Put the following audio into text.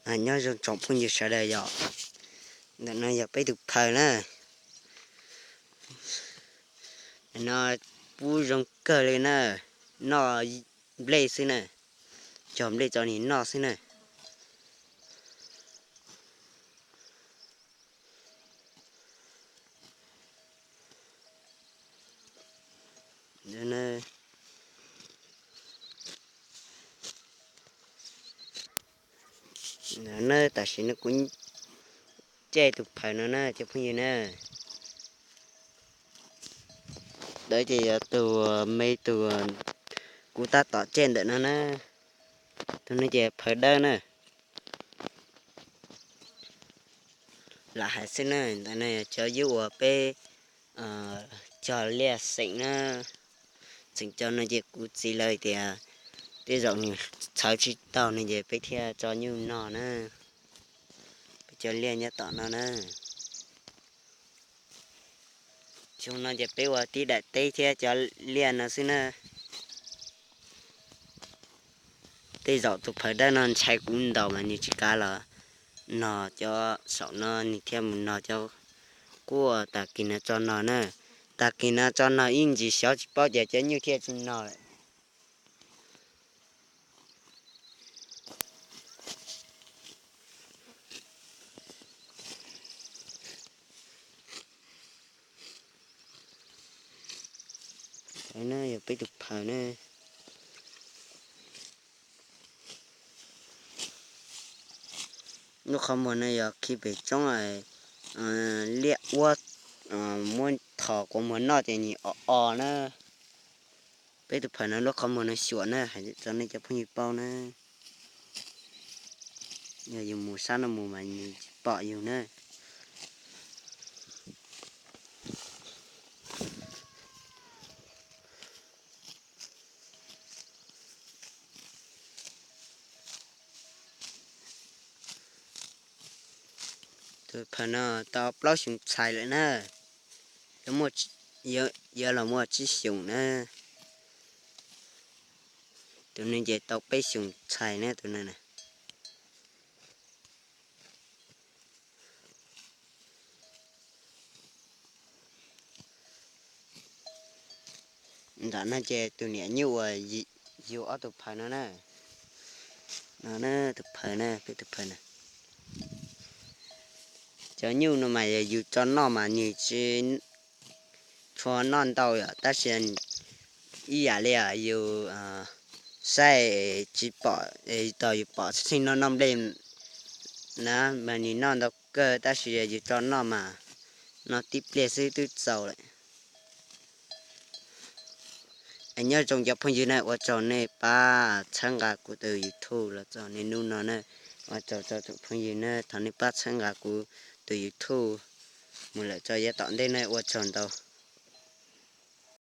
Nyob zoo tsoom phooj ywg sawv daws yom. Ntawm no yog peb tus phaws na. Ntawm no pub zoo kawg li na. Noj nplej xwb na. Cog nplej tso nim noj xwb na. Tam sim no kuv caij tus phaws no na cov phooj ywg na. Ntawd ces yog tus me tus kuv tab tom caij ntawm no na. Tus no ces phaws dawb na. Lam hais xwb na, ntawm no yog cov yub uas peb cog liaj xeem na. Tseem cov no ces kuv txiv lawv tias tej zaum nws txhawv tsis tau no ces peb thiaj tso nyuj no na. Peb cov liaj nyob tom no na. Xyoo no ces peb ua tib daim teb thiab cov liaj no xwb na. Tej zaum tus phaws dawb no ntshai kuv ntaus mas nws tsis kav los nog cov saum no, nws thiaj mus nog cov quaj. Tag kis no tso nog na. Tag kis no tso nog ib ntsis xyov tsis paub ces cov nyuj thiaj tsis nog lawm. Yog peb tus phaws na. Lub qhov muag no yog khi pem roob liaj uab muab thos quas muag noj ces nim o o na. Peb tus phaws no lub qhov muag no xyuam na, hais tso nej cov phooj ywg paub na. Yog yus mus sab no mus mas nws tsis pom yus na. Tus phaws no tau plaub xyoos txhais lawm na. Yuav los muaj tsib xyoos na. Tus no ces tau peb xyoos txhais na tus no na. Ntawm no ces tus niam nyuj uas yug ob tug phaws no na. No tus phaws na, peb tus phaws na. Cov nyuj no mas yog yus tso noj mas nws tsis tshua noj ntau yom, tab sis ib yam li yus saib tsis pom, tos yus pom txheej noj noj nplej na, mas nws noj ntau kawg tab sis yus tso noj mas noj tib pliag xwb twb txaus lawm. Es nyob zoo cov phooj ywg na, ua tsaug nej pab txhawb nqa kuv tus YouTube los txog niaj hnub no na. Ua tsaug txog tsoom phooj ywg na, thov nej pab txhawb nqa kuv tus YouTube mus lawm txog yav tom ntej na, ua tsaug ntau.